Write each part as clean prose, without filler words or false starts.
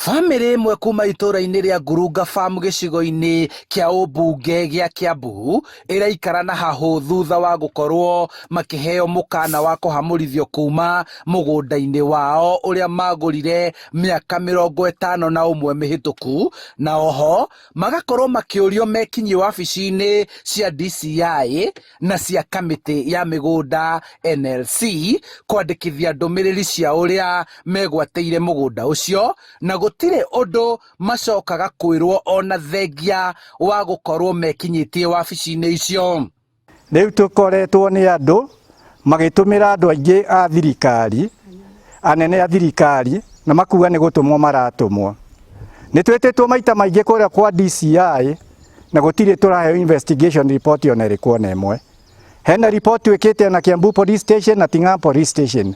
Bamĩrĩ ĩmwe kuma itũũra-inĩ rĩa Ngurunga Farm gĩcigo-inĩ kĩa ũmbunge gĩa Kiambu ĩraikara na hahũ thutha wa gũkorwo makĩheo mũkana wa kũhamũrithio kuma mũgũnda-inĩ wao ũrĩa magũrire mĩaka 51 mĩhĩtũku, na oho magakorwo makĩũrio mekinyie wabici-inĩ cia DCI na cia kamĩtĩ ya mĩgũnda NLC kwandĩkithia ndũmĩrĩri cia ũrĩa megwatĩire mũgũnda ũcio, na gũtirĩ ũndũ macokaga kwĩrwo ona thengia wa gũkorwo mekinyĩtie wabici-inĩ icio. Rĩu tũkoretwo nĩ andũ magĩtũmĩra andũ aingĩ a thirikari, anene a thirikari, na makuga nĩ gũtũmwo maratũmwo. Nĩ twĩtĩtwo maita maingĩ kũrĩa kwa DCI na gũtirĩ tũraheo investigation report ona ĩrĩkũ ona ĩmwe. Hena report twĩkĩte na Kiambu Police Station na Ting'ang'a Police Station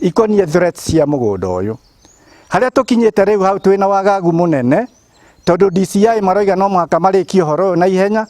ikoniĩ threats cia mũgũnda ũyũ. Harĩa tũkinyĩte rĩu hau twĩna wagagu mũnene tondũ DCI maroiga no mũhaka marĩkie ũhoro ũyũ na ihenya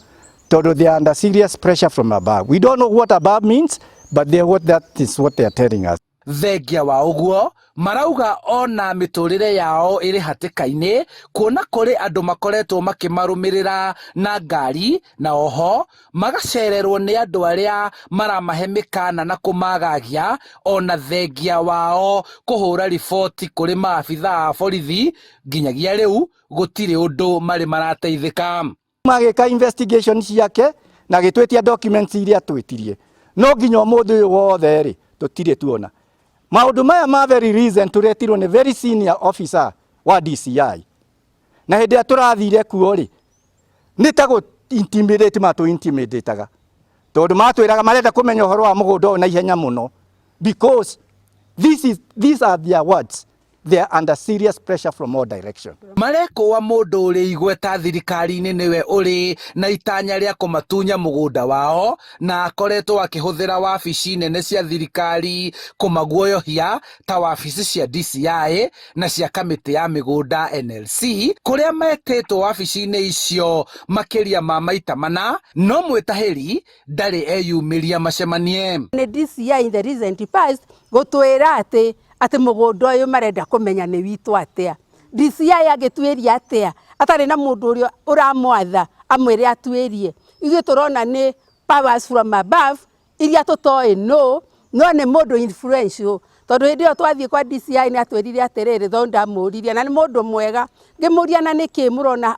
tondũ they are under serious pressure from above. We don't know what above means, but they, what that is what they are telling us. Thengia wa ũguo, marauga ona mĩtũrĩre yao ĩrĩ hatĩka-inĩ kuona kũrĩ andũ makoretwo makĩmarũmĩrĩra na ngari na oho magacererwo nĩ andũ arĩa maramahe mĩkana na kũmagagia ona thengia wao kũhũra riboti kũrĩ maabitha a borithi nginyagia rĩu gũtirĩ ũndũ marĩ marateithĩka. Magĩka investigation ciake na agĩtwĩtia documents iria twĩtirie, no nginya ũmũthĩ ũyũ wothe rĩ, tũtirĩ tuona maũndũ maya ma very recent. Tũretirwo nĩ very senior officer wa DCI, na hĩndĩ ĩrĩa tũrathire kuo rĩ, nĩ ta gũ intimidate matũ intimidataga, tondũ matwĩraga marenda kũmenya ũhoro wa mũgũnda ũyũ na ihenya mũno because these are their words, they are under serious pressure from all direction. Marekũa mũndũ ũrĩ igweta thirikari-inĩ nĩwe ũrĩ na itanya rĩa kũmatunya mũgũnda wao, na akoretwo akĩhũthĩra wabici nene cia thirikari kũmaguoyohia ta wabici cia DCI na cia kamĩtĩ ya mĩgũnda NLC, kũrĩa metĩtwo wabici-inĩ icio makĩria ma maita mana, no mwĩtahĩri ndarĩ eyumĩria macemanie. Nĩ DCI in the recent past gũtwĩra atĩ mũgũnda ũyũ marenda kũmenya nĩ witũ atĩa. DCI angĩtuĩria atĩa atarĩ na mũndũ ũrĩa ũramwatha amwĩre atuĩrie? Ithuĩ tũrona nĩ powers from above iria tũtoĩ no no nĩ mũndũ influential, tondũ hĩndĩ ĩyo twathiĩ kwa DCI nĩ atwĩrire atĩrĩrĩ, tondũ ndamũririe na nĩ mũndũ mwega, ngĩmũria, na nĩkĩ mũrona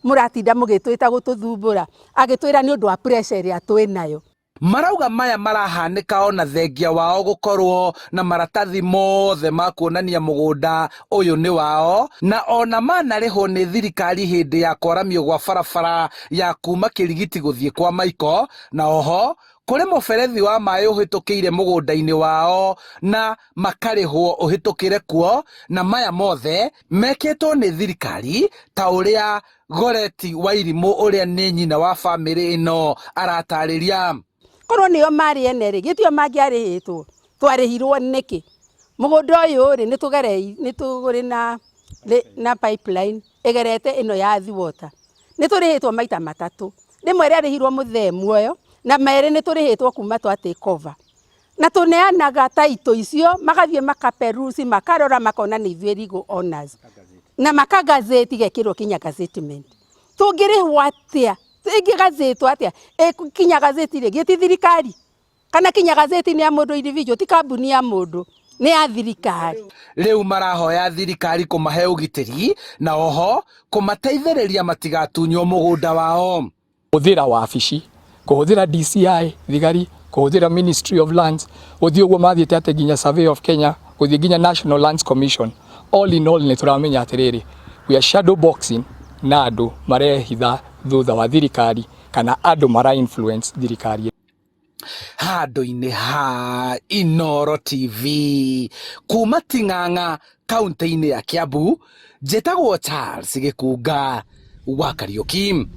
mũratinda mũgĩtwĩta gũtũthumbũra? Agĩtwĩra nĩ ũndũ wa pressure ĩrĩa twĩ nayo. Marauga maya marahanĩka ona thengia wao gũkorwo na maratathi mothe ma kuonania mũgũnda ũyũ nĩ wao, na ona manarĩhwo nĩ thirikari hĩndĩ ya kwaramio gwa barabara ya kuma Kĩrigiti gũthiĩ kwa Maiko, na oho kũrĩ mũberethi wa maĩ ũhĩtũkĩire mũgũnda-inĩ wao na makarĩhwo ũhĩtũkĩre kuo, na maya mothe mekĩtwo nĩ thirikari ta ũrĩa Goreti wa Irimũ, ũrĩa nĩ nyina wa bamĩrĩ ĩno, aratarĩria. Korwo nĩo marĩ ene rĩ, gĩtio mangĩarĩhĩtwo? Twarĩhirwo nĩkĩ mũgũnda ũyũ rĩ? Nĩ tũrĩ na pipeline ĩgerete ĩno ya Thiwota. Nĩ tũrĩhĩtwo maita matatũ. Rĩmwe rĩarĩhirwo mũthee muoyo, na merĩ nĩ tũrĩhĩtwo kuma twa take over, na tũneanaga taito icio, magathiĩ makaperusi, makarora, makona nĩ ithuĩ legal owners, na makagazeti gekĩrwo kinya gazettement. Tũngĩrĩhwo atĩa? Ĩngĩgazetwo atĩa? Kinya gazeti rĩ, gĩti thirikari kana kinya gazeti nĩ ya mũndũ individual? Ti kambuni ya mũndũ, nĩ ya thirikari. Rĩu marahoya thirikari kũmahe ũgitĩri na oho kũmateithĩrĩria matigatunywo mũgũnda wao. Kũhũthĩra wabici, kũhũthĩra DCI, thigari, kũhũthĩra Ministry of Lands, gũthiĩ ũguo mathiĩte atĩ nginya Survey of Kenya, gũthiĩ nginya National Lands Commission. All in all, nĩ tũramenya atĩrĩrĩ, we are shadow boxing na andũ marehitha thutha wa thirikari kana andũ mara influence thirikari. Handũ-inĩ ha Inoro TV kuma Ting'ang'a, kaunti-inĩ ya Kiambu, njĩtagwo Charles Gĩkunga wa Kariũki.